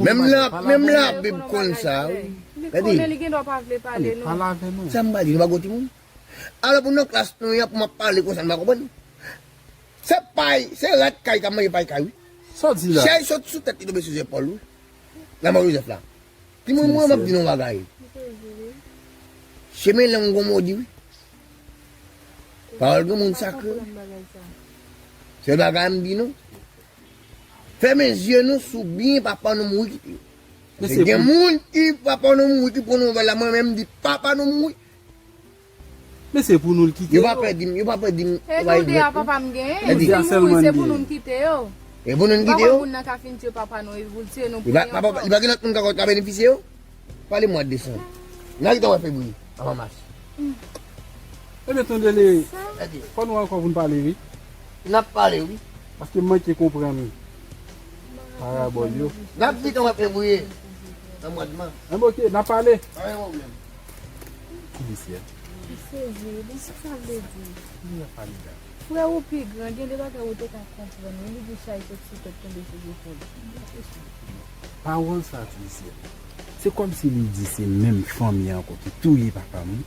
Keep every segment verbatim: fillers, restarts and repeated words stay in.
Menm la, menm Labib konn sa, wi. Gade. Li konnen, li gen dwa pa vle pale, non. Pale avè nou. Sa m pral di, nou pa gwo timoun. Alò, pou nan klas nou, y ap, m ap pale konsa, nou pa konprann. Se pay, se rat kay k ap manje pay kay, wi. Sa w di la? Chay sot sou tèt li, tonbe sou zepòl, wi. Lanmò Jozèf la. Timoun, mwen, m ap di nou yon bagay. Chemen lang gon modi, wi. Pawòl gen moun sakre. Sèl bagay m di nou, fèmen zye nou sou byen papa nou mouri kite yo. Paske gen moun ki papa nou mouri ki pran nouvèl la, mwen menm m di papa nou mouri. Men se pou nou l kite yo. Yo pa pè di m, yo pa pè di m. E nou de a papa m genyen. Si m mouri, se pou nou n kite yo. E pou nou n kite yo. Papa moun nan ka fin tiye papa nou, epi pou l tiye nou pou li ankò. Li pa gen lòt moun k ka benefisye yo. Pale mwa desanm. N a gentan wè fevriye, anvan mas. Ebyen, tande li, fò nou ankò pou n pale, wi. N ap pale, wi. Paske m manke konprann parabòl yo. N ap gentan wè fevriye, nan mwa de mas. Enben, oke, n ap pale. Pa gen pwoblèm. Ki visye? Li sezi, li di sa sa vle di. Ki visye ap pale la? Frè ou pi gran, gen de bagay ou te ka konprann, wi, li di chay sot sou tèt tonbe sou zepòl. Pawòl sa, Trisèl, se kòmsi li di se menm fanmi an ankò ki touye papa m, wi.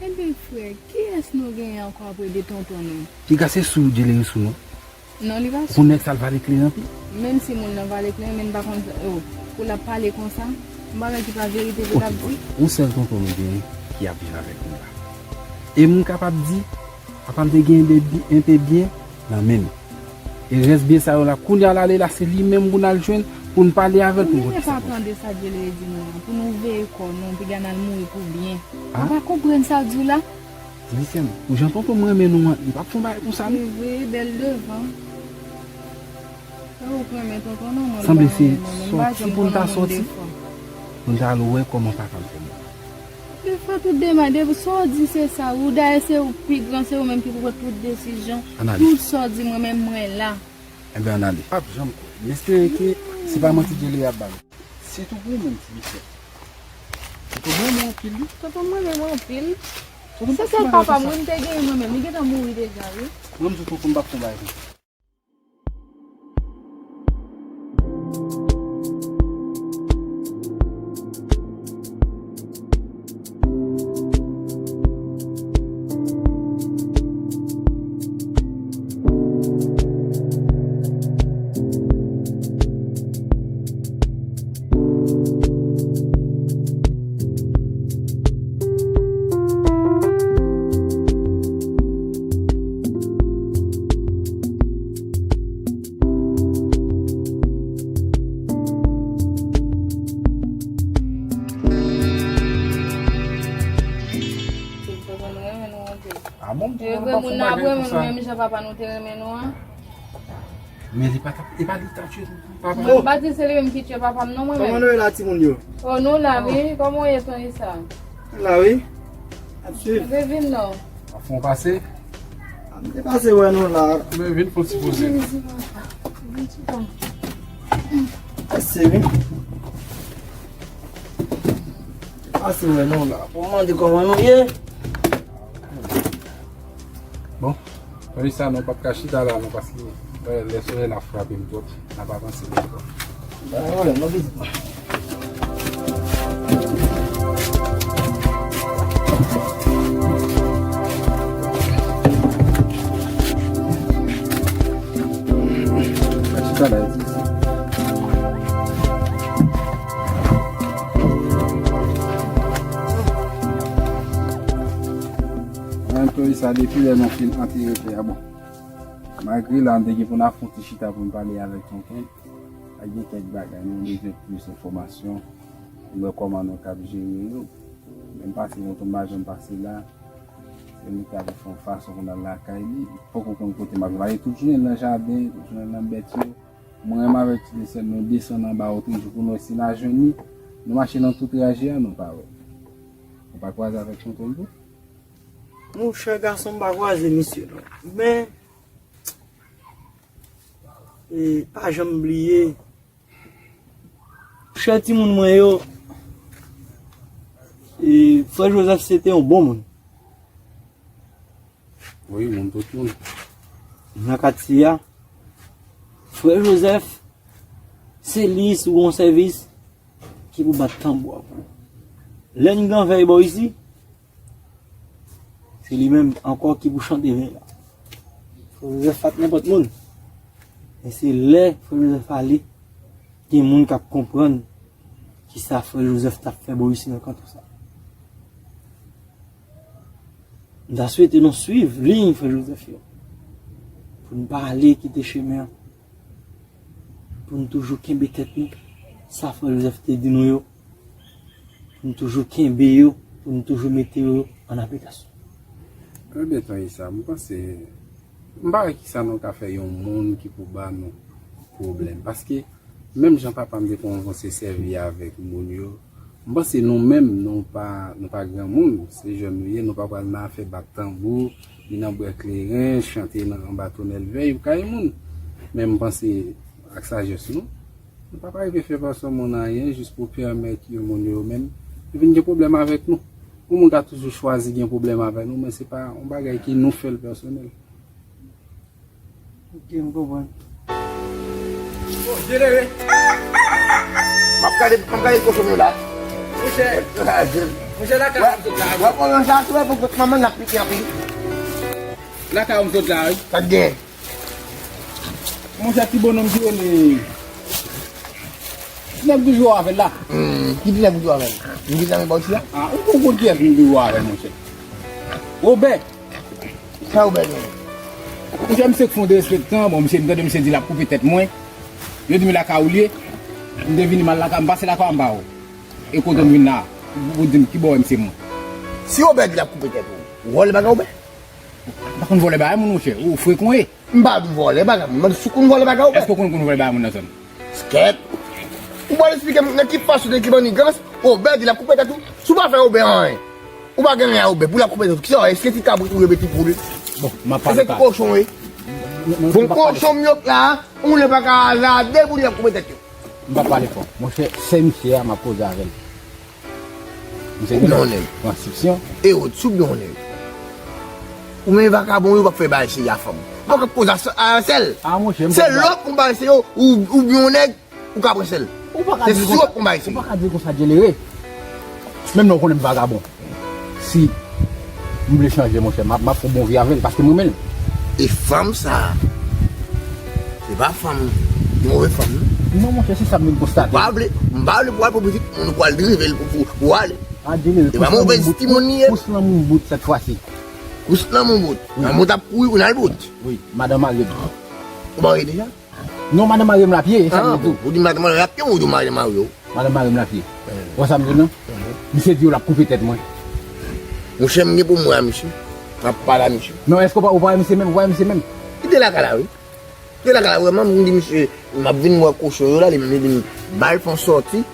Ebyen, frè, kiyès nou genyen ankò apre de tonton nou? Piga se sou Djeleris ou non? Non, li pa sou. Ou konn nèg sa l vale kleren anpil? Menm si moun nan vale kleren, men m pa konn, oh, pou l ap pale konsa, yon bagay ki pa verite pou l ap di. Yon sèl tonton nou genyen ki ap viv avèk nou la. E m kapab di, papa m te gen enpe, enpe byen nan men l. E rès byen sa yo la, kounye a l ale la, se li menm pou n al jwenn, pou n pale avè l, pou n regle sa. Kounye a pa tande sa Djeleris di nou an, pou nou veye kò nou, piga n al mouri pou byen. Ou pa konprann sa w di w la? Di li sèm, pou jan tonton m renmen nou an, li p ap fè yon bagay konsa non. Se vre, bèl devan. Lè ou renmen tonton non, mwen pa renmen mwen menm. Sanble se sòti pou n ta sòti, pou n ta al wè kòman papa m fè mouri. Defwa tout demen, depi sa w di se sa, ou dayè se ou pi gran, se ou menm ki pou pran tout desizyon, tout sa w di mwen menm mwen la. Enben, ann ale. M p ap janm kwè. M espere ke se pa manti Djele ap ba nou. Sitou pou ou menm, ti mesye. Tonton m renmen w anpil, wi. Tonton m renmen mwen anpil. Se sèl papa m, wi, m te genyen mwen menm. Li gentan mouri deja, wi. Mwen, m di w tonton m p ap fè yon bagay konsa. Ah bon, m te konn pa fè bagay konsa. Menm jan papa nou te renmen nou an. Men li pa t ap, e pa li t ap tchwe papa nou. Mwen pa di se li menm ki tchwe papa m non, mwen menm. Kòman nou ye la, timoun yo? Oh, nou la, wi. Kòman w ye, Tonisa? La, wi. Ap swiv. Mwen vin non. Ap fè yon pase? M te pase wè nou la. Men vin fè yon ti poze. Pase, wi. Pase wè nou la. Pou mande kòman nou ye. Bon, Tonisa, nou p ap ka chita la non, paske, eh, lè solèy la frape m twòp, n ap avanse ankò. Mwen, Tonisa, depi lè nou fin antere tè a, bon. Malgre la, n te gen pou n ap fè yon ti chita pou n pale avèk tonton. Ak gen kèk bagay, nou bezwen plis enfòmasyon. Pou wè kòman nou kab jere yo. Men m pase tonton m pa janm pase la. Se nou k ap fè yon fason pou n al lakay li. Li poko konn kote m ap viv. Li tout jounen nan jaden, tout jounen nan bèt yo. Mwen menm avèk ti sè m, nou desann anba otojouk pou nou wè si n a jwenn li. Nou mache nan tout traje a, nou pa wè. Nou pa kwaze avèk tonton m tou. Monchè gason, m pa kwaze misye non. Men, e, pa janm bliye. Chè timoun mwen yo, e, frè Jozèf se te yon bon moun. Wi, moun tout moun. Nan katye a, frè Jozèf, Se li, si w gen yon sèvis, ki pou bat tanbou a pou ou. Lè n gen vèy bò isi, se li menm ankò ki pou chante vèy la. Frè Joseph pa t nenpòt moun. Men se lè Frè Joseph ale, gen moun k ap konprann kisa Frè Joseph t ap fè bò isi nan kanton sa. M ta swete nou swiv liy Frè Joseph yo. Pou n pa ale kite chemen an. Pou n toujou kenbe tèt nou. Sa Frè Joseph te di nou yo. Pou n toujou kenbe yo. Pou n toujou mete yo an aplikasyon. Ebyen, Tony, sa, m panse, m pa wè kisa nou ka fè yon moun ki pou ba nou pwoblèm. Paske, menm jan papa m te konn konse sèvi avèk moun yo, m panse nou menm, nou pa, nou pa granmoun, se jèn nou ye, nou pa pral nan afè bat tanbou, ni nan bwè kleren, chante nan anba tonèl vèy, ou ka yon moun. Men m panse, ak sajès nou, nou pa ka rive fè pèsonn moun anyen jis pou pèmèt yon moun yo menm, yo vin gen pwoblèm avèk nou. Yon moun ka toujou chwazi gen pwoblèm avèk nou, men se pa yon bagay ki nou fè l pèsonèl. Ok, m konprann. Bon, jenere. M ap gade, m ap gade kochon yo la. Monchè. Monchè, lakay ou m sot la. W ap wè sa, tou wè pou kot manman n ap pike anpil. Lakay ou m sot la, wi. Sa k gen? Monchè, ti bonòm ki rele. Ti nèg toujou avè l la. Hmm, ki ti nèg toujou avè l? M gen zanmi bò isi a? Ah, ou konn kiyès m toujou avè l, monchè? Wobè. Sa Wobè gen? Monchè, misye k fè yon derespektan, bon, misye, m tande misye di l ap koupe tèt mwen. Yo di m lakay ou l ye. M te vini, m al lakay, m pase lakay, m pa wè w. E kote m vin la, ou di m ki bò w ye, m se mwen. Si Wobè di l ap koupe tèt ou, ou vòlè bagay Wobè? M pa konn vòlè bagay moun, monchè. Ou frekan w ye. M pa di w vòlè bagay moun, m mande si w konn vòlè bagay Wobè. Èske w konn, konn vòlè bagay moun nan zòn? Skèt. Ou pral esplike m nan ki fason, nan ki mannigans Wobè di l ap koupe tèt ou? Si w pa fè Wobè anyen, ou pa gen anyen a Wobè, pou l ap koupe tèt ou, kisa w, èske ti kabrit ou oubyen ti poul? Bon, m ap pale. Èske ti kochon w ye? Bon, kochon m yo k la, yon moun pa ka azade pou l ap koupe tèt yo. M p ap pale fò. Monchè, se misye a m ap koze avè l. Misye gen yon nèg. Transkripsyon. E ou, si w byen yon nèg. Ou menm vakabon, ou p ap fè bagay serye a fanm. Ou p ap koze a, a sèl. Ah, monchè, m... Se lè w ap fè yon bagay serye, ou, ou byen yon nèg, ou ka pran sèl. Ou pa ka di l konsa. Se si w ap fè yon bagay serye. Ou pa ka di l konsa, Djelere. Menm lè w konnen m vakabon. Si m vle chanje, monchè, m ap, m ap fè yon bon vi avè l, paske m renmen l. E fanm sa, se pa fanm, yon move fanm, non. Non, monchè, se sa m vin konstate. M pa vle, m pa vle pou al pou pitit moun, pou al drive l, pou, pou, pou ale. Ah, Djelere, e pa move timoun li ye. Kous lanmou bout sèt fwa si. Kous lanmou bout. Wi. Lanmou t ap kouri, ou n al bout. Wi, madan mari m. Ou marye deja? Non, madan mari m la ap ye, e sa m di tou. Ou di madan mari m la ap ye, ou di madan mari w? Madan mari m la ap ye. Ou wè sa m di w nan? Misye di yo l ap koupe tèt mwen. Monchè, m gen pou m wè a misye. M ap pale a misye. Non, èske w pa, ou pa wè misye menm? Ou pa wè misye menm? Li te lakay la, wi. Li te lakay la, vrèman, m di misye, m ap vin wè kochon yo la, li menm li di m, ba l fè yon sòti,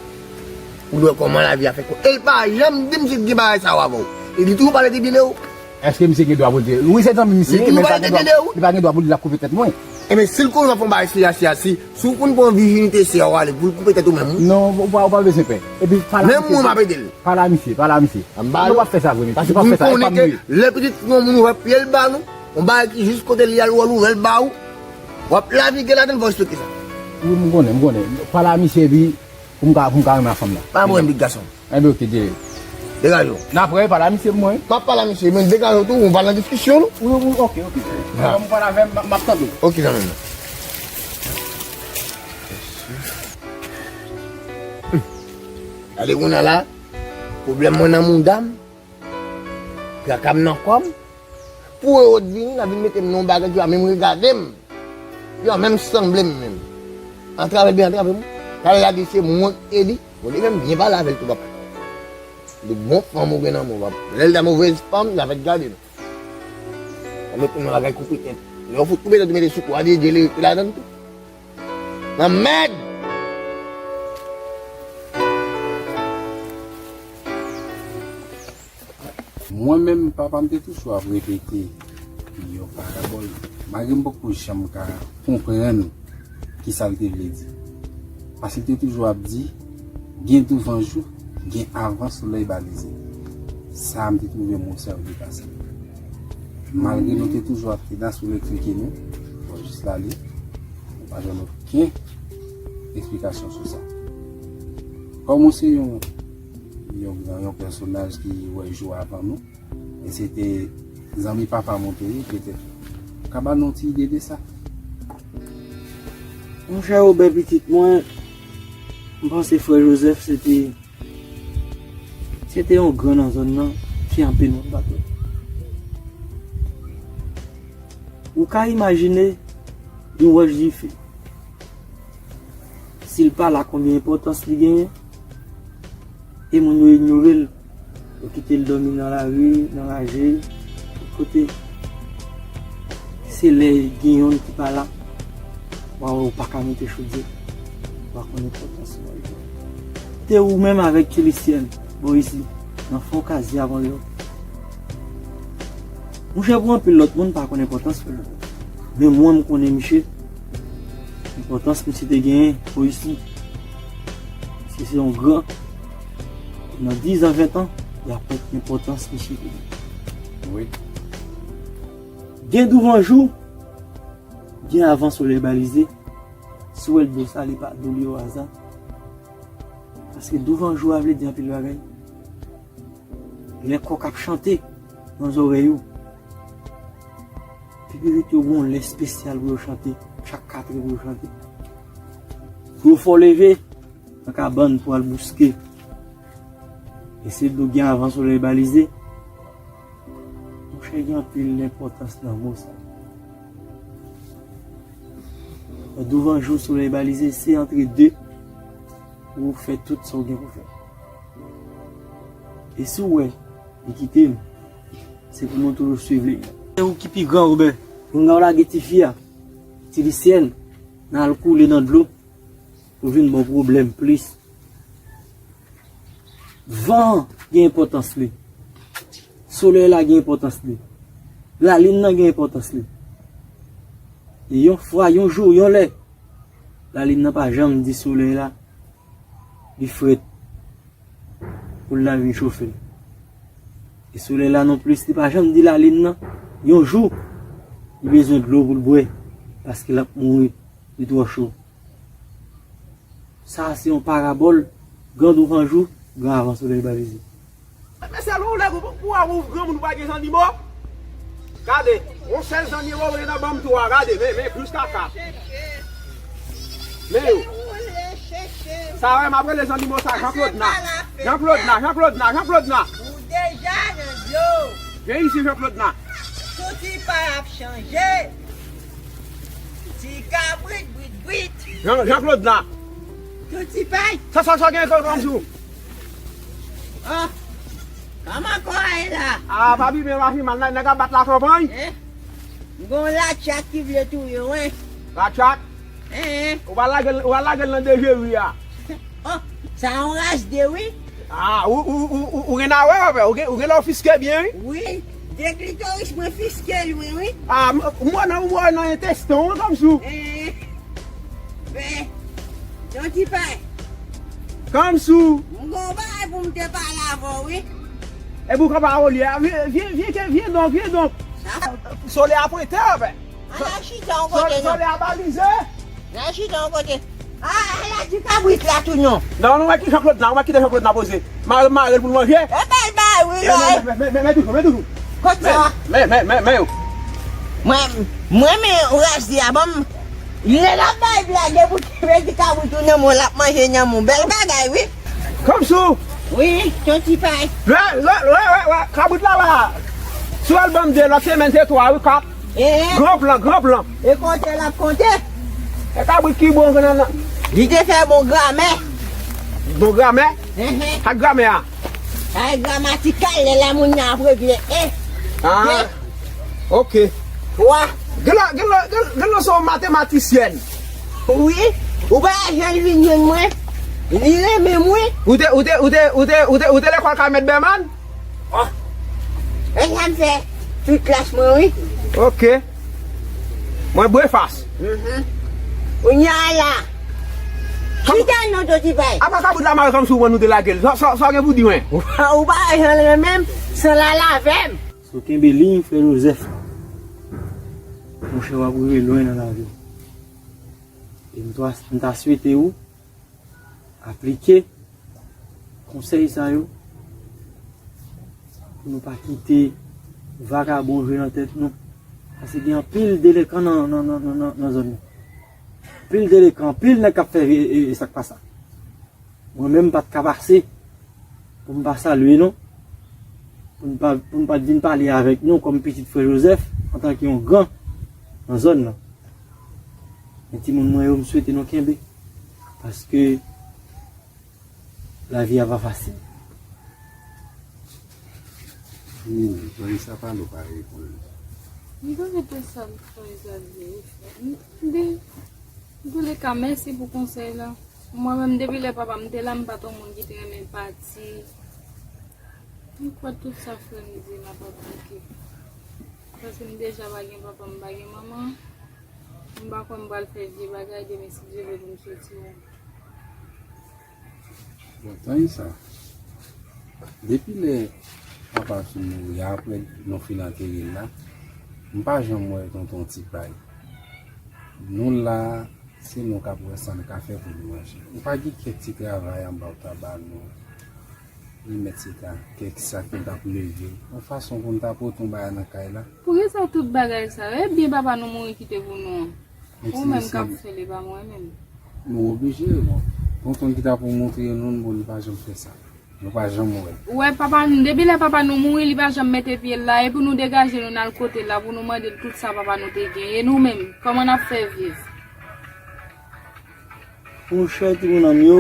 pou l wè kòman lavi a fè ko-, e l pa janm di misye t gen bagay sa yo avè w. E li toujou pale de Djelere. Èske misye gen dwa pou l di? Wi, se zanmi misye, men li pa gen dwa, li pa gen dwa pou l di l ap koupe tèt mwen. Ebyen, si l konnen w ap fè yon bagay serye, serye, si, si w konn pran vijinite sè w ale, pou l koupe tèt ou menm, wi. Non, ou pa, ou pa bezwen pè. Epi, pale a misye. Menm mwen, m ap ede l. Pale a misye, pale a misye. Non, w ap fè sa vre, mesye. Paske m konnen ke lè pitit yon moun wè pye l ba nou, yon bagay ki jis kote l ye a, l wè l ouvè l ba ou, w ap navige ladan l, fò w respekte sa. Wi, m konnen, m konnen. Pale a misye, epi, pou m ka, pou m ka renmen a fanm nan. Pa pwoblèm, big gason. Enben, oke, Djelere. Degaje w. N ap wè, pale a misye pou mwen. M ap pale a misye, men degaje w tou, ou pral nan diskisyon, non? Wi, wi, oke, oke. Lè w pale avè m, m ap tande w. Oke, zanmi m. Gade kounye a la, pwoblèm mwen nan mouda m, traka m nan kò m. Pou yo t vini, n ap vin mete m nan yon bagay ki pa menm regade m. Yo menm sanble m menm. Antre avè l byen, antre avè m. Talè l a di se mwen k te di. Bon, li menm byen pale avè l tou, papa. Li bon fanm ou gen nan men w, papa. Lè l ta movèz fanm, l ap gade nou. Sa met nou nan bagay koupe tèt. Lè w fout koupe tèt, ou mete sou kou a, Dye, Dye, li rete ladan l tou. Nan mèd! Mwen menm, papa m te toujou ap repete yon parabòl, malgre m poko janm ka konprann kisa l te vle di. Paske l te toujou ap di, gen douvan jou, gen avan solèy balize. Sa a m te twouve m obsève pase. Malgre nou te toujou ap tenas pou l eksplike nou, bon, jis la li, nou pa jwenn okenn eksplikasyon sou sa. Kòm ou se yon, yon gran, yon pèsonaj ki wè jou avan nou, e se te zanmi papa m ou te ye, petèt, ou ka ba n yon ti ide de sa? Monchè Wobè, pitit mwen, m panse frè Jozèf se te, se te yon gran nan zòn nan ki anpil moun pa t wè. Ou ka imajine yon wòch dife. Si l pa la, konbyen enpòtans li genyen? E moun yo inyore l. Yo kite l dòmi nan lari, nan raje, tout kote. Se lè gen yonn ki pa la, w a wè ou pa ka mete chodyè. W a konn enpòtans manje. Te ou menm avèk Tilisyèn, bò isi, nan fon kazye avan lè. Monchè, pou anpil lòt moun pa konn enpòtans frè Jozèf. Men mwen, m konnen misye, enpòtans misye te genyen bò isi. Misye se yon gran. Nan diz an, ven an, y ap wè enpòtans misye te genyen. Wi. Gen douvanjou, gen avan solèy balize. Si w wè l dlo sale, pa dlo li o aza. Paske douvanjou a vle di anpil bagay. Lè kòk ap chante nan zòrèy ou, pipirit yo gen yon lè espesyal pou yo chante, chak katrè pou yo chante. Pou yo fè w leve nan kabann pou al bouske. E se dlo gen avan solèy balize. Monchè, gen anpil enpòtans nan mo sa. Douvanjou solèy balize, se antre de pou ou fè tout sa w gen pou fè. E si w wè li kite m, se pou nou toujou swiv li. Se ou ki pi gran, Wobè. Pinga w lage tifi a, Tilisyèn, nan al koule nan dlo pou vin ba w pwoblèm plis. Van an gen enpòtans li. Solèy la gen enpòtans li. Lalin nan gen enpòtans li. E yon fwa, yon jou, yon lè, lalin nan pa janm di solèy la li frèt pou l ta vin chofe l. E solèy la nonplis, li pa janm di lalin nan yon jou li bezwen dlo pou l bwè, paske l ap mouri, li twò cho. Sa a se yon parabòl gran douvanjou, gran avan solèy balize. Men sèl ou lè pou, pou, pou granmoun pa gen zannimo. Gade, yon sèl zannimo ou gen nan banm tou a, gade, men, men, plis ka kat. Men yo. Sa wè, m ap rele zannimo sa, Jean Claude Na. Jean Claude Na, Jean Claude Na, Jean Claude Na. Ou deja nan dlo. Vin isi, Jean Claude Na. Touti pa ap chanje. Ti kabrit, brit, brit. Jean, Jean Claude Na. Touti pay. Sa, sa, sa gen kòm sou. Ah, kòman kò a ye la? Ah, papi, men pa pi mal, nèg ap bat la kanpay. Eh? M gon latchak ki vle touye w, wi. Latchak? Eh, eh. Ou va lage l, ou va lage l nan dejeri a. Oh, sa yon ras de wi. Ah, ou, ou, ou, ou, ou gen awè, ou gen, ou gen lè w fiske byen, wi. Wi, de klitoris mwen fiske l, wi, wi. Ah, m, m wè nan, m wè nan entesten w, kòm sou. Eh, ben, yon ti pay. Kòm sou. M gon bagay pou m te pale avè w, wi. E pou kanpawoli a, vye, vye, vye, vye, vye donk, vye donk. Sa. Solèy a pwente, anfen. Ala chita yon kote non. Solèy a balize. Ala chita yon kote. Ah, ala di kabrit la tou non. Non, nou wè ki Jean Claude la, ou wè ki de Jean Claude la poze. Mare, mare l pou l manje. E bèl bagay wi la. Men, men, men, men, men toujou, men toujou. Kote sa? Men, men, men, men yo. Mwen, mwen men razi a ban m. Lè l ap bay blag, e pou kenbe ti kabrit ou nan men w, l ap manje nan men w. Bèl bagay, wi. Kòm sou. Wi, yon ti pay. Lè, lè, lè, lè, lè, kabrit la la. Si w al ban m de, lòt semèn se twa, wi, kat. Eh. Gran plan, gran plan. E konte l ap konte. E kabrit ki bon nan, nan. Li te fè bon gramè. Bon gramè? Ehe. Sa gramè a? Sa e gramatikal, lè la moun nan ap regle. E. Ah. De. Ok. Twa. Genlè, genlè, genlè, genlè se yon matematisyèn. Wi. Ou pa jan l vin jwenn mwen. Li renmen mwen. Ou te, ou te, ou te, ou te, ou te, ou te lekòl kay mèt Bèman? Oh. E sa m fè tout klas mwen, wi. Ok. Mwen Brefas. Mhm. Kounye a la. Chita non, Toti Pay. Apa kabrit la mare kòmsi w wè nou te lage l. Sa, sa, sa w gen pou di mwen? Ou pa wè jan l renmen m, san l al avè m. Si w kenbe liy Frè Jozèf, monchè, w ap rive lwen nan lavi w. E m ta, m ta swete ou aplike konsèy sa yo pou nou pa kite vagabon jwe nan tèt nou. Paske gen anpil delenkan nan, nan, nan, nan, nan, nan zòn nan. Anpil delenkan, anpil nèg k ap fè e, e, e sa k pa sa. Mwen menm m pa t ka pase pou m pa salye nou, pou m pa, pou m pa t vin pale avèk nou kòm pitit frè Joseph, antanke yon gran nan zòn nan. Men timoun mwen yo, m swete nou kenbe, paske lavi a pa fasil. Wi, Vanessa pale w pa reponn li. M pa rete sa m fè egzajere frè. M de Antouleka, mèsi pou konsèy la. Mwen menm, depi lè papa m te la, m pa t yon moun ki te renmen pati. M kwè tout sa frè m di m ap aplike. Paske m deja pa gen papa, m pa gen manman. M pa kwè m pral fè vye bagay demen si Dye vle pou m soti. Bon, tann sa. Depi lè papa w fin mouri, apre nou fin antere l la, m pa janm wè tonton Tipay. Nou la, se nou k ap wè sa n ka fè pou nou manje. Ou pa gen kèk ti travay anba w ta ba nou? Remèt se ta kèk sak nou t ap leve. Yon fason pou n ta pote yon bagay nan kay la. Poukisa tout bagay sa yo? E byen papa nou mouri kite pou nou an? Ou menm k ap fè l, e pa mwen menm. Nou oblije, bon. Tonton ki ta pou montre nou, bon, li pa janm fè sa. Nou pa janm wè l. Ou wè papa nou, depi lè papa nou mouri, li pa janm mete pye l la, e pou nou degaje nou, n al kote l la, pou nou mande l tout sa papa nou te gen. E nou menm, kòman n ap fè viv? Monchè, timoun an m yo,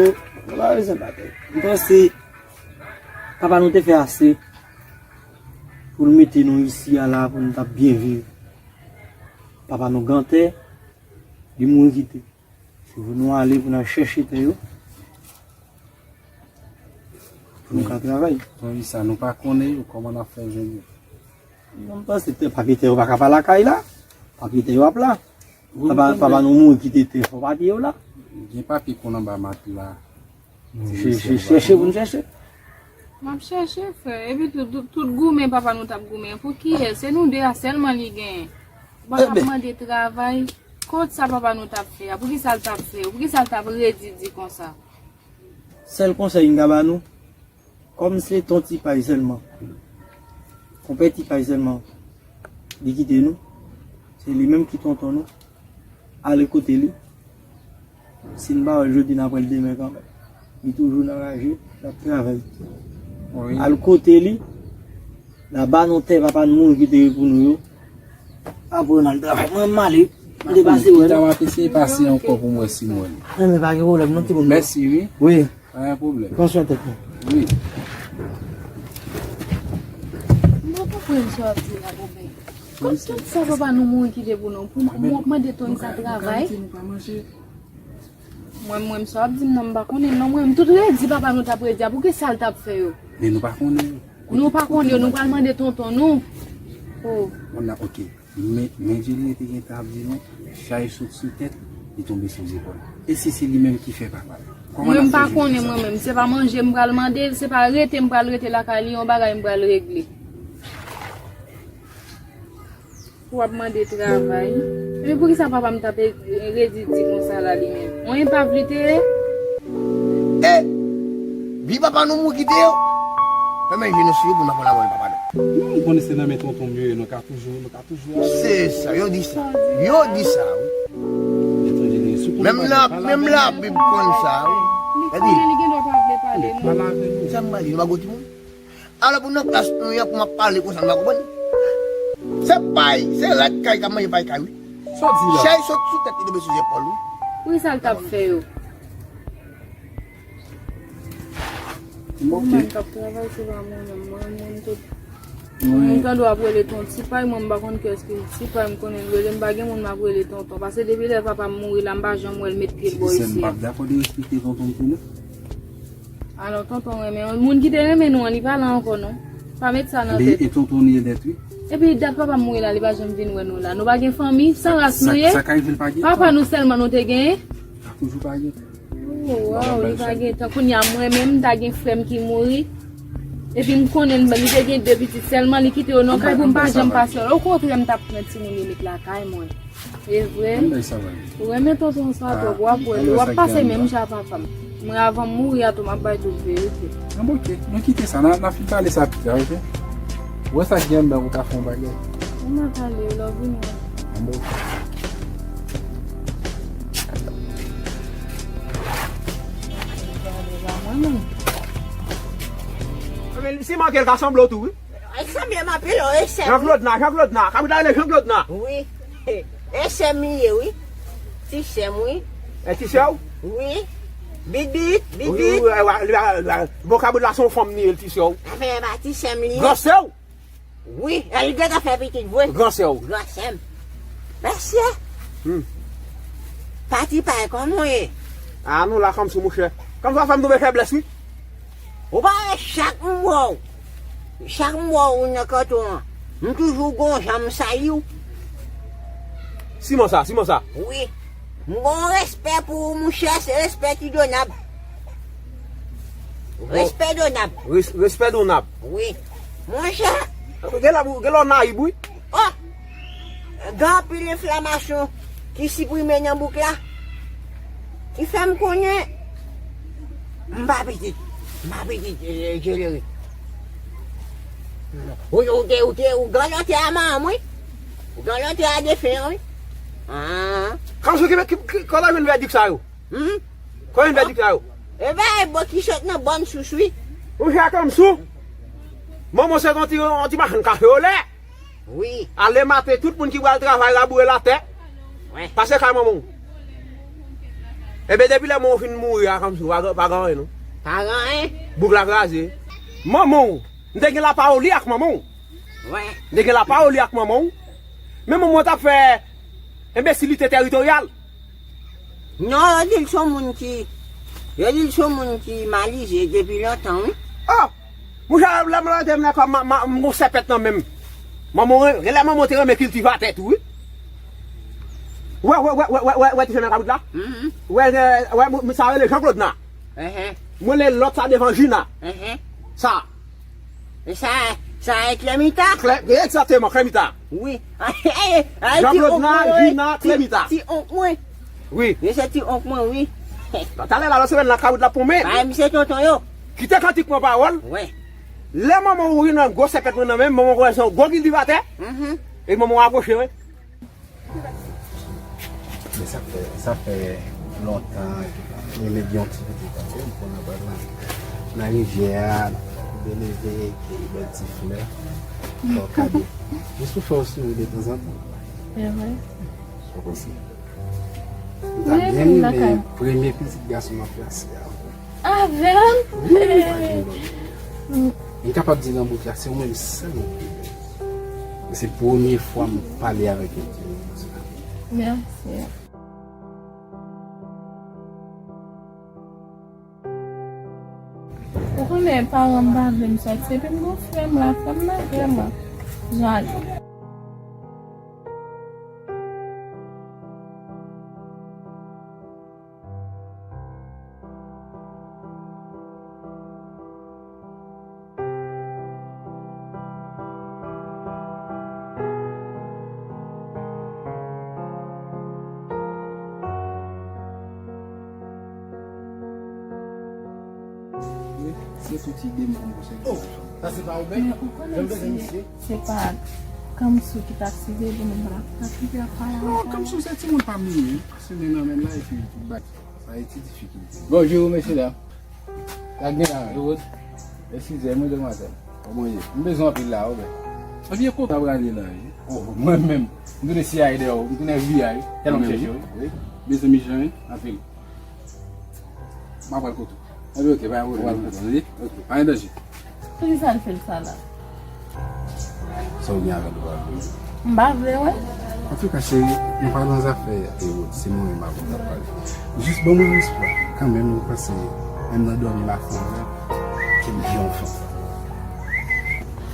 nou pa bezwen batay. M panse papa nou te fè ase pou l mete nou isi a la pou nou t ap byen viv. Papa nou gantè, li mouri kite. Se pou nou ale pou n al chèche tè yo. Pou nou ka travay. Tandis sa, nou pa konnen yo, kòman n ap fè jwenn yo? Non, m panse tè, papye tè yo pa ka pa lakay la. Papye tè yo ap la. Papa, papa nou mouri kite tè fò papye yo la. Gen papye konn anba matla. Chèche, chèche pou n chèche. M ap chèche, frè. Epi tou, tout, tout goumen papa nou t ap goumen an, pou kiyès? Se nou de a sèlman li genyen. Bon, l ap mande travay. Kot sa papa nou t ap fè a? Poukisa l t ap fè yo? Poukisa l t ap redi di konsa? Sèl konsèy m ka ba nou, kòm se ton Tipay sèlman, konpè Tipay sèlman li kite nou, se li menm ki tonton nou, ale kote li. Si n pa wè l jodi, n ap wè l demen kanmenm. Li toujou nan raje, l ap travay. Al kote li, n a ba nou tè papa n moun ki te pou nou yo. Apre n al travay. Mwen m ale. M te pase wè l. Pita w ap eseye pase ankò pou m wè si m wè l. Enben pa gen pwoblèm non timoun. Mèsi wi. Wi. Pa gen pwoblèm. Pran swen tèt nou. Wi. M pa konprann sa w ap di la Bobè. Kòm tout sa papa nou mouri kite pou nou, pou mwen mande Tony sa travay. Mwen menm sa w ap di m nan m pa konnen non mwen menm tout redi papa nou t ap redi a poukisa l t ap fè yo. Men nou pa konnen yo. Nou pa konnen yo nou pral mande tonton nou. Oh. Kòm nan ok. Men men Dieudonné te gentan ap di nou chay sot sou tèt li tonbe sou zepòl. E si se li menm ki fè papa l? Kòman n ap fè jwenn sa? Mwen m pa konnen mwen menm. Se pa manje m pral mande l, se pa rete m pral rete lakay li, yon bagay m pral regle. Pou w ap mande travay. Epi poukisa papa m t ap redi di konsa la li menm? On enpav li te ye? E! Vye papa nou mou kite yo. Fèmen je nou sou yo pou n pa pran lamò papa nou. Non, m konnen se nan men tonton m yo ye, nou ka toujou, nou ka toujou ale. Se sa, yo di sa. Yo di sa, wi. Menm la, menm Labib konn sa, wi. Epi, sa m pral di, nou pa gwo timoun. Alò pou nan plas nou ye pou m ap pale konsa nou pa konprann. Se pay, se rad kay k ap manje pay kay wi. Sa w di la? Chay sot sou tèt li tonbe sou zepòl wi. Poukisa l t ap fè yo? Mwen menm k ap travay se pa mwen menm, mwen moun tout. Mwen moun tande w ap rele ton ti pay, mwen m pa konn kiyès ki ti pay, m konnen l rele m pa gen moun m ap rele tonton. Paske depi lè papa m mouri la m pa janm wè l met pye l bò isi a. Se m p ap dakò derespekte tonton m tou non. Alò tonton renmen, moun ki te renmen nou an li pa la ankò non. Pa met sa nan tèt ou. E tonton li ye nèt wi. Epi dat papa m mouri la li pa janm vin wè nou la. Nou pa gen fanmi, san ras nou ye. Sa ka rive l pa gen tan. Papa nou sèlman nou te genyen. Sa toujou pa gen tan. Oh, waw, li pa gen tan. Kounye a mwen menm m ta gen frè m ki mouri. Epi m konnen li te gen de pitit sèlman, li kite yo nan kay pou m pa janm pase yo. Okontrè m t ap pran timoun yo met lakay mwen. E vre? Ann bay sa bay. Ou renmen tonton sa twòp, w ap wè l, w ap pase menm jan ak papa m. Mwen, avan m mouri a tou, m ap bay tout verite. Ann, oke. Nou kite sa, n a, n a fin pale sa pita, oke? Wè sa k gen anndan pou w ka fè yon bagay. Ann al pale, love, vin wè. Ann, oke. Mwen menm. Si manke l ka sanble w tou, wi. Li sanble m anpil, wi, e sè m, wi. Jean Claude nan, Jean Claude nan. Kabrit la rele Jean Claude nan. Wi. E sè m li ye, wi. Ti sè m, wi. E ti sè w? Wi. Bit, bit, bit, bit. Wi, wi, wi, wi, wi. Bon, kabrit la se yon fanm li ye, ti sè w. Anfen, e pa ti sè m li ye. Gran sè w? Wi, e li gentan fè pitit vre. Gran sè w. Gran sè m. Mesye. Hmm. Pati pa e kòman w ye? A, nou la kòmsi, monchè. Kòmsi w ap fè m tonbe feblès, wi. Ou pa wè chak m wè w, chak m wè w nan kanton an, m toujou gon jan m sali w. Siman sa, siman sa. Wi. M gon respè pou ou, monchè, se respè ki donab. Respè donab. Res-, respè donab. Wi. Monchè. Gen lè, gen lè w nayib, wi. Oh! Gen anpil enflamasyon ki siprime nan bouk la, ki fè m konnen m pa pitit, m pa pitit, eh, Jeleri. Ou, ou te, ou te, ou ganlante a manman m, wi. Ou ganlante a defen an, wi. Ah. Kanmsi ki, ki, ki, kote w jwenn vèdik sa yo? Hmm? Kote w jwenn vèdik sa yo? E ba, e bò ki sot nan bòn sous, wi. Ou fè kanmsi? Manman w se yon ti, yon ti machann kafe olè. Wi. Ale maten, tout moun ki pral travay laboure latè. Wi. Pase kay manman w. Ebyen, depi lè manman w fin mouri a, kanmsi, pa, pa gen anyen, non. Pa gen anyen. Bouk la kraze. Manman w, m te gen lapawoli ak manman w. Wi. M te gen lapawoli ak manman w. Men manman w t ap fè enbesilite teritoryal. Non, yo di l se yon moun ki, yo di l se yon moun ki malize depi lontan, wi. Oh! Monchè, lè m lòtè m nan kò m, m, m gon sèpèt nan men m. Manman w, gen lè manman w te renmen kiltivatè tou, wi. Wè, wè, wè, ti sèmen kabrit la? Mhm. Wè, wè, wè, sa rele Jean Claude nan. Ehe. Mwen le lòt sa devan Jina. Ehe. Sa. E sa, sa e Klemita? Klè-, egzakteman, Klemita. Wi. Jean Claude nan, Jina, Klemita. Ti onk mwen. Wi. Yo se ti onk mwen, wi. Talè la, lòt semèn la, kabrit la pou men. Bay misye tonton yo. Kite kantik pran pawòl. Wi. Lè manman w ri nan gwo sèpèt mwen nan men, manman w wè se yon gwo kiltivatè. Mhm. E manman w apwoche, wi. Men sa fè, sa fè lontan, mwen renmen gen yon ti pitit ankò, m konn ap al nan, nan rivyè a, koube leve, keyi bèl ti flè, fè w kado. Jis pou fè w souri detanzantan. Se vre. Ou konprann? M ta byen renmen premye pitit gason m ap plase a. Avè l? Wi, pa gen lòt. M kapab di nan bouk la, se ou menm sèl mwen ki gen. Men se premye fwa m pale avèk yon timoun konsa. Mèsi. Ou konnen paran m pa vle m sòti, epi m gon frè m la, frè m nan vrèman jal. Se tout ide m konn konsèy. Oh, sa se pa ou menm? Men ou konnen si se pa Kamsou ki t ap siveye pou nou, m pa t ap kite ap pale avèk ou. Non, Kamsou se timoun pa m li ye. Se men nan men l la epi tout bagay. Sa e ti difikilte. Bonjou, mesye dam. Sa k gen la menm? Eskize m, wi, demwazèl. Kòman w ye? M bezwen w anpil la, wi, bèl. Ebyen, kote w prale la, wi? Oh, mwen menm. M tounen C I A dèyè w, m tounen F B I, wi. Tèlman m chèche w, wi. Wi. Mezanmi, jan, wi. Anpil. M ap pral kote w. Ebyen, oke, pa gen pwoblèm. M ap pral kote w, wi. Oke. Pa gen danje. Poukisa l fè l sa la? Sa w gen avè l ou pa vle? M pa vle wè. Antouka, cheri, nou pa nan zafè Erod, se mwen menm avè w n ap pale. Jis ban mwen respwa, kanmenm, m panse, menm nan dòmi m a fè w rèv ke m vye yon fanm.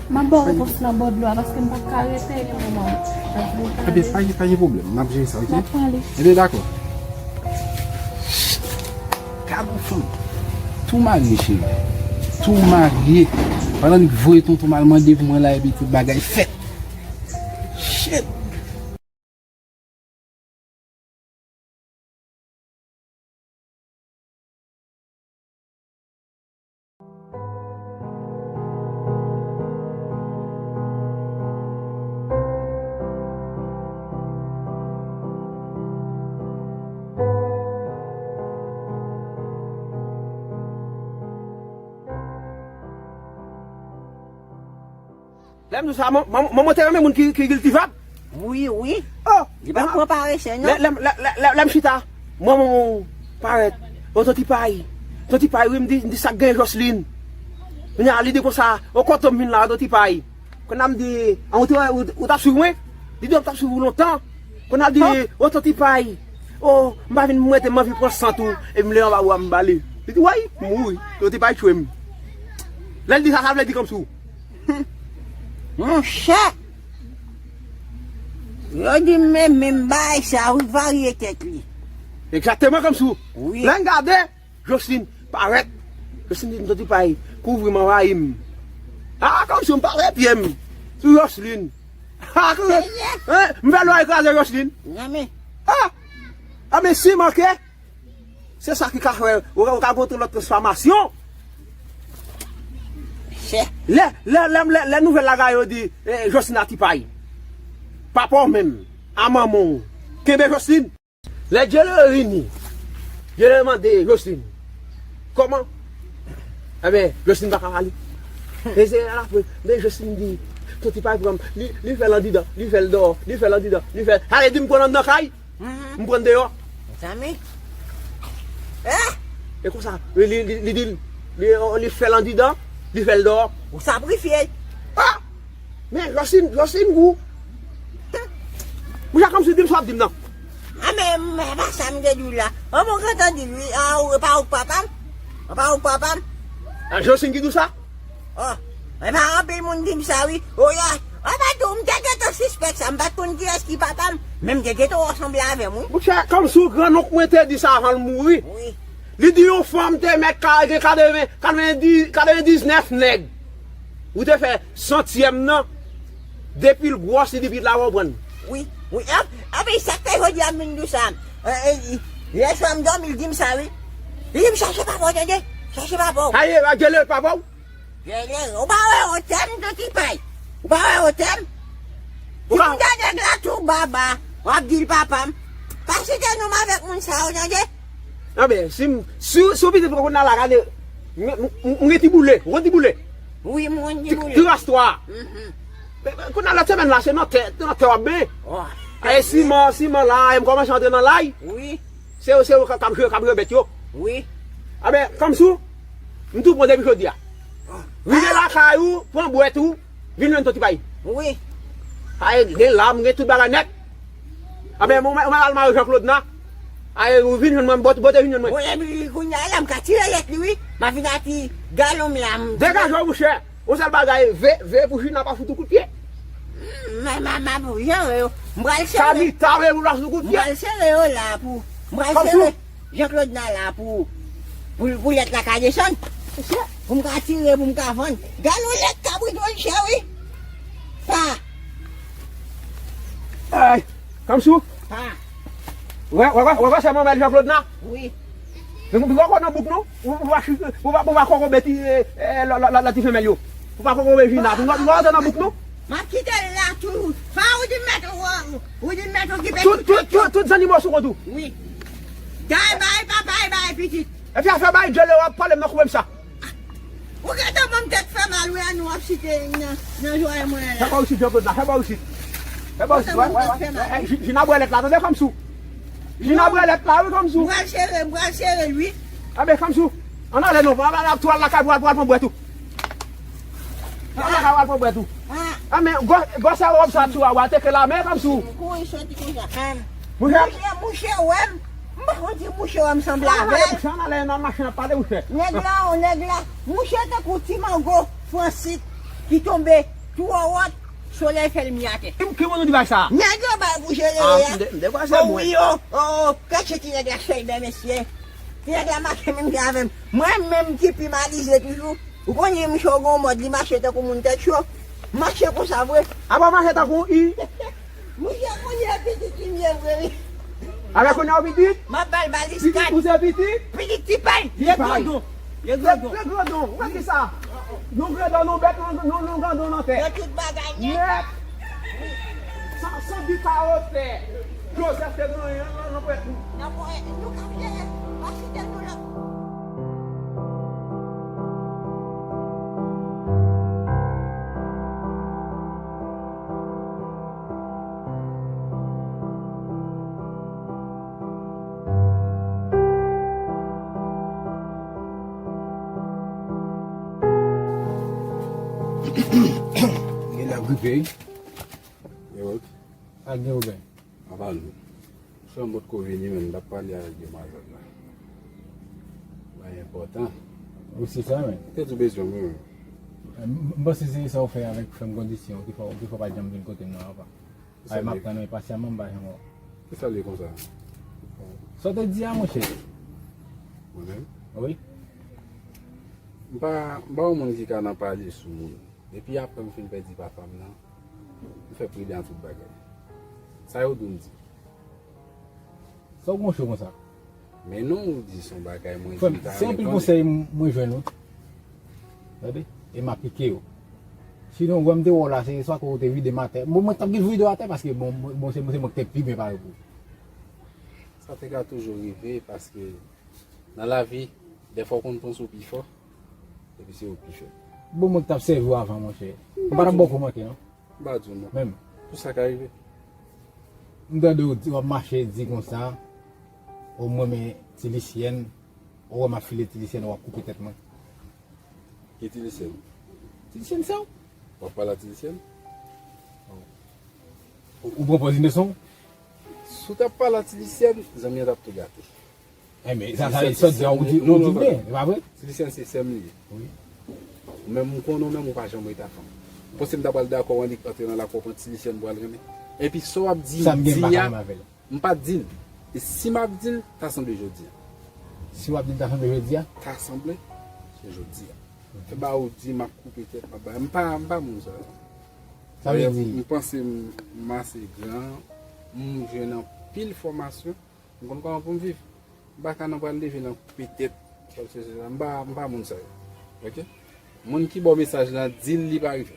M ap ba w repons lan bò dlo a, paske m pa ka rete, gen moman m ap vle pale. Ebyen, pa gen, pa gen pwoblèm, m ap jere sa, oke? M ap pale. Ebyen, dakò. Gad yon fanm. Tou marye, cheri. Tou marye. Pandan li voye tonton m al mande pou mwen la, epi tout bagay fèt. Shit. Lè m di w sa, man, man, manman te renmen moun ki, ki kiltivab. Wi, wi. Oh! Li pa pran parese, non. Lè, lè, lè, lè, lè, lè m chita, manman w parèt. Oh, Ton Tipay. Ton Tipay, wi, m di, m di sa k gen Jocelyn. Kounye a, li di konsa, oh, kote m vin la, Ton Tipay. Kounye a m di, ah, ou te, ou, ou t ap swiv mwen? Li di, m t ap swiv ou lontan. Kounye a di, oh, Ton Tipay. Oh, m pa vin mwen te m anvi pran sant ou. E m leve anba bra m ba li. Li di, way, m mouri. Ton Tipay tchwe m. Lè l di sa, sa vle di kòmsi w. Monchè! Yo di m menm, menm bagay sa, wi, varye tèt li. Egzakteman kòmsi w. Wi. Lè n gade, Jocelyn parèt. Jocelyn di m, Ton Tipay, kouvri m, anvayi m. Ah, kòmsi w m pase pye m sou Jocelyn. Ah, kòmsi, hein, m fè lwa ekraze Jocelyn. Ah, ah, men si manke, se sa ki ka fè, ou ka, ou ka montre lòt transfòmasyon. Lè, lè, lè, lè, lè nouvèl la gaye, yo di, eh, Jocelyn a Tipay. Papa w menm, a manman w. Kenbe Jocelyn. Lè Djele vini, Djele mande Jocelyn, kòman? Enben, Jocelyn pa ka pale. E se la apre, men Jocelyn di, Ton Tipay pran m, li, li fè l andidan, li fè l dèyò, li fè l andidan, li fè l. Sa vle di m pran l anndan kay, m pran l deyò. Mezanmi. Eh! E konsa, li, li, li, li di l, li, li fè l andidan, li fè l dèyò. Ou sakrifye l. Ah! Men Jocelyn, Jocelyn gou. Monchè, kòmsi w di m sa w ap di m nan. A, men, men, pa sa m te di w la. An, bon, gentan di l, wi. An, ou pa ou k papa m? An, pa ou k papa m? A, Jocelyn ki di w sa? Oh, e pa anpil moun di m sa, wi. Oh, ya. An, pa tou, m te gentan sispèk sa. M pa t konn kiyès ki papa m. Men m te gentan wè w sanble avè m, wi. Monchè, kòmsi w grannonk mwen te di sa avan l mouri. Wi. Li di yon fanm te mèt ka gen katreven, katreven, katrevendiznèf nèg. Ou te fè santyèm nan, depi l gwòs, li di pitit la konprann. Wi, wi. Anpi, anpi, sa k fè jodi a m vin di w sa. Eh, eh, yè swa m dòmi, l di m sa, wi. Li di m, chache papa w, tande? Chache papa w. Aye, a Djele papa w? Djele, ou pa wè wotè m, Ton Tipay? Ou pa wè wotè m? Si m tande nèg la tou baba, w ap di l papa m. Pa site non m avèk moun sa yo, tande? Anben, si m, si, si w pitit mwen konn nan la gade, m, m, m, m gen ti boule, ou konn ti boule? Wi, m konn ti boule. Ti rastwa. Mhm. Men, men, kounye a lòt semèn la, se nan tè, nan tè w ap benyen. Oh. Ay, siman, siman la, e m kòmanse antre nan lay. Wi. Se yo, se yo k ap jwe, k ap jwe bèt yo. Wi. Anben, kòmsi w, m tou pran depi jodi a. Oh. Rive lakay ou, pran bwèt ou, vin jwenn Ton Tipay. Wi. Ay, gen lam, gen tout bagay nèt. Anben, ou mèt al mare Jean Claude nan. Ay, ou vin jwenn mwen, bote, bote vin jwenn mwen. Bon, epi kounye a la, m ka tire lèt li, wi. M a vin ati galon m la, m... Degaje w, monchè. Yon sèl bagay, veye, veye pou Jina pa fout ou kout pye. M, m, m, m ap jere yo. M pral sere. Kamita, veye pou l pa fout ou kout pye. M pral sere yo la pou, m pral sere. Jean Claude nan la pou, pou, pou lèt la ka desann. Pou m ka tire, pou m ka vann. Galon lèt kabrit yo chè, wi. Pa. Ay, kòmsi w. Pa. Wè, wè, wè, wè, wè, se manmèl Jean Claude nan? Wi. Men, men, men, nan bouk nou, ou, ou pa, ou pa, ou pa kokobe ti, eh, eh, la, la, la, la ti femèl yo. Ou pa kokobe Jina, ou pa, ou pa antre nan bouk nou. M ap kite l la tou. Pa ou di m mèt ou, ou di m mèt okipe tout, tout, tout, tout zannimo sou kont ou. Wi. Day bay papa, bay pitit. Epi afè bay dyòl yo ap pale m nan koupe m sa. Ou gentan ban m tèt fè mal, wi, an nou ap site nan, nan jwaye mwen la. Fè bò isit, Jean Claude la, fè bò isit. Fè bò isit, wè, wè, wè. Fè mal, wi. Eh, eh, Ji-, Jina bwè lèt la, tande kòmsi w. Jina bwè lèt la, wi, kòmsi w. M pral sere, m pral sere l, wi. Anben, kòmsi w. Ann ale non, pral, pral, pral lakay, pral, pral pran bwèt ou. Pral lakay, pral pran bwèt ou. Ah. Anben, gwo, gwosè wòb sa sou a, w a teke la, men kòmsi w. Kouri soti konsa, ann. Mouche. Mouche, mouche wè m. M pa konn si mouche wè m sanble avè l. Jan ale nan machin ap pale, mouche. Nèg la, o nèg la. Mouche tankou ti mango Fransit ki tonbe twò wòt. Solèy fè l mi atè. Ki, ki moun ou di bay sa? Nèg yo bay pou jere a. Ah, m de, m dekwase mwen. Wi, o, o, o, kèche ti nèg la chèlbè, mesye. Ti nèg la mache menm jan avè m. Mwen menm ki pi malize toujou. Ou konnen misye gon mòd, li mache tankou moun tèt cho. Mache konsa vre. Apa w mache tankou yon i? Misye konnen pitit li m ye vre, wi. Avèk kounye a w pitit? M ap ba l balis kat. Pitit ou se pitit? Pitit Tipay. Vye grandon. Vye grandon. Vye grandon. Ou wè kisa? Nou grandon, nou bèt, nou, nou, nou grandon nan tè. Yo tout bagay nèt. Nèt. San, san bit a wotè. Jozèf te gen nan, nan, nan pwèt nou. Nan pwèt nou, k ap jere. Pa site nou la. Gen lè gripe, wi. Yo, ak gen oubyen? Apa nou. Frè m potko vini, men m t ap pale ak demwazèl la. Bagay enpòtan. Ou se sa, men. Te tou bezwen mwen, men. M, m panse se sa w fè avèk frè m kondisyon ki fè, ki fè w pa janm vin kote m nan, apa. Ay, m ap tann wi, pasyèman, m pa janm wè w. Kisa l ye konsa? Sa w te di a, monchè? Mwen menm? Wi. M pa, m pa yon moun ki ka nan pale sou moun. Depi apre m fin pèdi papa m nan, m fè pridan tout bagay. Sa yo di w m di. Sa w gon cho konsa? Men non, ou di se yon bagay mwen di. Frè m, m ta se renmen anpil konnen. Konsèy m, mwen jwenn wi. Tande? E m aplike yo. Sinon, wè m te wè w la, se swa ke ou te vide m atè. Bon, mwen t ap gen vide w atè paske, bon, bon, se, se mwen ki te pi byen pare pou ou. Sa te ka toujou rive paske nan lavi, dèfwa w konn panse w pi fò, epi se ou k pi fèb. Bon, mwen k t ap sèvi w avan, monchè. M pa t ap ba w kou manke, non. M pa di w non. Menm. Tout sa ka rive. M tande w di, w ap mache di konsa, o mwen men ti lisyèn, o wè m ap file ti lisyèn, w ap koupe tèt mwen. Ki ti lisyèn? Ti lisyèn sa w. W ap pale a ti lisyèn? Ou, ou pran pòz inosan w? Si w t ap pale a ti lisyèn, zanmi an t ap tou gate. Enben, sa, sa, sa w di a, ou di, ou di byen, e pa vre? Ti lisyèn se sè m li ye. Wi. Ou menm ou konnen, ou menm ou pa janm ret avan m. Ou panse m ta pral dakò annik antre nan lakou w pran ti lisyèn pou al renmen? Epi sa w ap di m, di a, m pa t di l. E si m ap di l, ta sanble jodi a. Si w ap di l, ta sanble jodi a? Ta sanble, se jodi a. Fè ba ou di m ap koupe tèt, m ap bay. M pa, m pa moun sa yo. Sa vle di? M panse m, m ase gran, m jwenn anpil fòmasyon. M konn kòman pou m viv. M pa ka nan pral leve nan koupe tèt. M pa, m pa moun sa yo. Oke? Moun ki ba w mesaj la, di l li pa rive.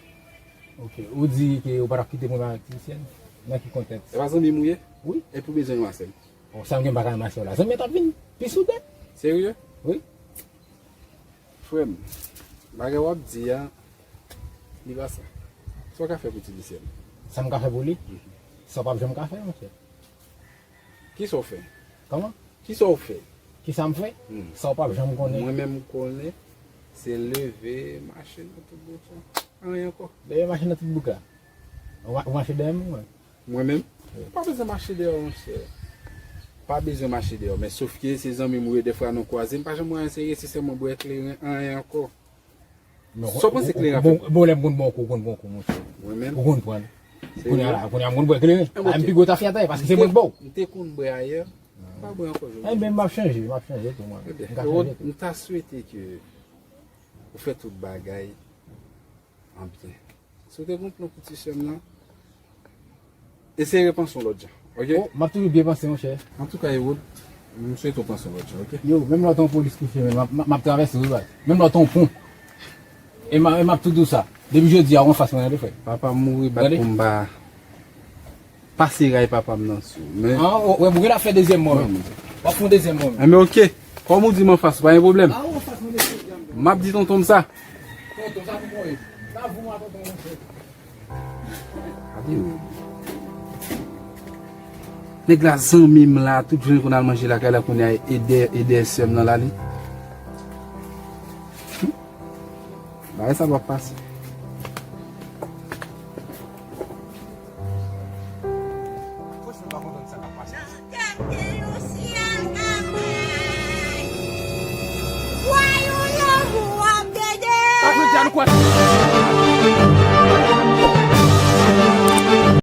Oke. Ou di ke ou pa t ap kite moun avèk ti lisyèn? Nan ki kontèks? E pa zanmi m ou ye? Wi. Epi w bezwen yon asèl. Bon, sa m gen m pa ka ranmase w la. Zanmi an t ap vin pi soude. Serye? Wi. Frè m, bagay w ap di a, li pa sa. Sa w ka fè pou ti lisyèn? Sa m ka fè pou li? Mhm. Sa w p ap janm ka fè, monchè. Kisa w fè? Kòman? Kisa w fè? Kisa m fè? Hmm. Sa w p ap janm konnen. Mwen menm m konnen, se leve, mache nan tout bouton. Anyen ankò. Leve mache nan tout bouk la. Ou ma-, ou mache dèyè m, mwen. Mwen menm? Wi. Pa bezwen mache dèyè w, monchè. Pa bezwen mache dèyè w, men sof ke se zanmi m ou ye, dèfwa nou kwaze, m pa janm wè anyen serye, se sèlman bwè kleren, anyen ankò. Non, sa w panse kleren ap fè? Bon, bon, lè m konn bon kou, ou konn bon kou, monchè. Mwen menm? Ou konn pran. Kounye a la, kounye a m konn bwè kleren. A, m pi gwo tafyatay, paske se mwen k ba w. M te konn bwè ayè, m pa bwè ankò jodi. Enben, m ap chanje, m ap chanje tou, mwen. M ka chanje tou. M ta swete ke ou fè tout bagay an byen. Si w te gon plan pou ti sè m nan, eseye panse yon lòt jan, oke? Oh, m ap toujou byen panse, monchè. Antouka, Erod, m swete w panse yon lòt jan, oke? Yo, menm lè w te yon polis kouche, men m ap, m ap, m ap travèse w, wi, baz. Menm lè w te yon pon. E m a, e m ap tou di w sa. Depi jodi a, ou anfas mwen, tande, frè. Papa m mouri, bat pou m pa pase ray papa m nan sou. Men ah, ou, ou, ou genlè ap fè dezyèm mò, menm. W ap fè yon dezyèm mò, menm. Enben, oke. Kòm ou di m anfas, pa gen pwoblèm. Ah, ou anfas mwen dezyèm. M ap di tonton m sa. Tonton, sa pou mwen. Sa pou mwen, tonton, monchè. Gade, men. Nèg la zanmi m la, tout jounen konn al manje lakay la, kounye a e dèyè, e dèyè sè m nan l ale. Bagay sa p ap pase. Franchman, m pa konprann sa k ap pase. Sa jodi a nou kwè.